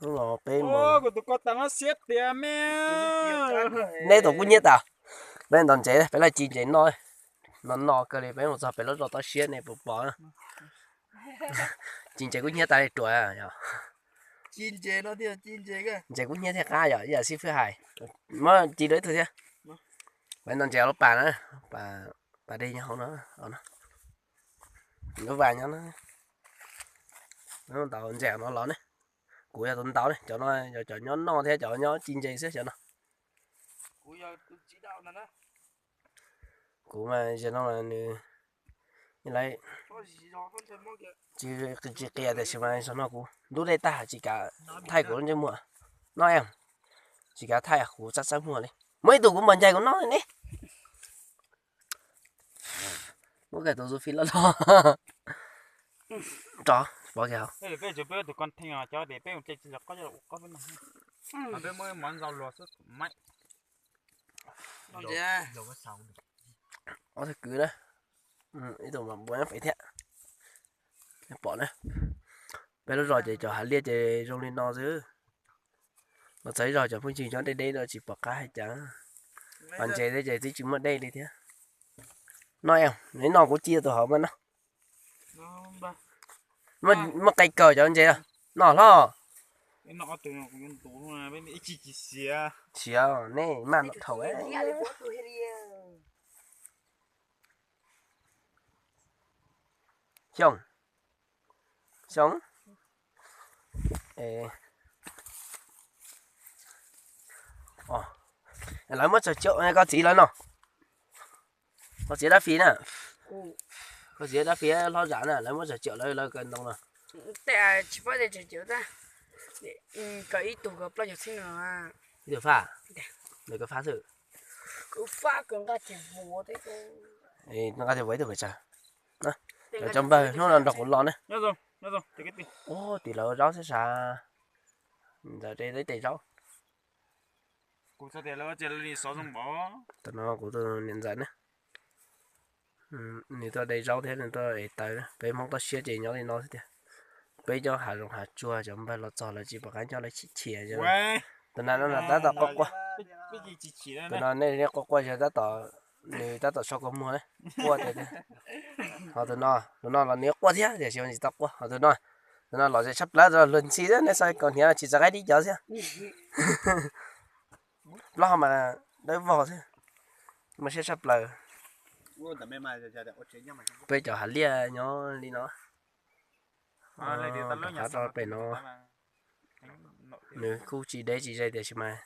Hnub no peb mus. Kuv tus ko tas no siab tiag me. Neb tus kuj hnyiab tas. Peb ntaus ntses, peb los ci ntses noj. No no kawg li, peb mus txog pem lub zos toj siab nej puas pom. Ci ntses kuj hnyiab tas li ruam yom. Ntses kuj hnyiab thiaj qab yom, ib yam xib fwb hais. Muab ci rau ib tug thiab. Peb ntaus ntses lub pas na, pas dej nyob hauv no, lub pas nyob na. Ntaus ntses no los ne. Kuv yog tus ntaus ne, cov no yog cov nyob noj thiab cov nyob ci ntses xwb cov no. Kuv mas zaum no nws tsis, tsis qias tiam sis mas zaum no kuv ntub dej tag tsis kav thaij kuv lub ntsej muag. Noj, tsis kav thaij kuv txaj txaj muag li. Muaj ib tug kuv npog ncaig kuv noj ne. Muab kiag tus Zufi loj loj. Tso, pov kiag hauv. Ob tug kwv na. Ib tug mas npua nyob fev thiab. Pom na. Peb lub zos ces cov hav liaj ces zoo li no xwb. Los txog ib zos cov phooj ywg nyob deb deb no tsis pom qab hais cas. Pas ntses thiab ces twb tsis muaj dej li thiab. Noj, neb noj kuv ci tus hauv mas noj. Muaj qe kawg cov ntses no hlob. Siav nej maj no dhau. Xyoo, xyoo. Lawv muab tsawg caum koj txiv lawv no. Koj txiv dab fis na. Koj txiv dab fis hlob zam na, lawv muab tsawg caum lawv, lawv kaw ntoo no. Ib tug faj, nws kaw faj xwb. Nqa tias vau ib tug pes tsawg. Cov cov npawg hnub no nrog kuv los ne. Ub, tim lawv zaub xwb sas. Ntawd tes zaub. Tam no kuv tus niam ntxawm ne, nws tuaj de zaub thiab nws tuaj ev taws. Peb Hmoob toj siab ces nyob li no xwb tiag. Peb nyob hav zoov hav tsuag cov npawg los txog lawv tsis pom qab nyob lawv chim chim. Tus no tab tom quaj quaj. Tus no nej quaj quaj yog tab tom, nws tab tom so kua muag quaj tiag tiag. Ho tus no, tus no los nws quaj thiab tiam sis tsis tau quaj. Ho tus no, tus no los ze tshaj plaws, tus no luag ntxhi xwb, nej saib kaus hniav tsis txaus qaib dib cov xwb. Plaub hau mas dawb vog xwb, muaj siab tshaj plaws. Peb cov hav liaj nyob li no. Rov qab rau pem no, nws kuj tsis deb tsis ze tiam sis mas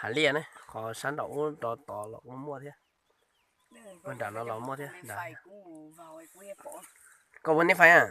hav liaj ne, qhov sab nraum ub rov tod los kuj muaj thiab. Ub, nram no los muaj thiab nram. Koj puas niaj fais a?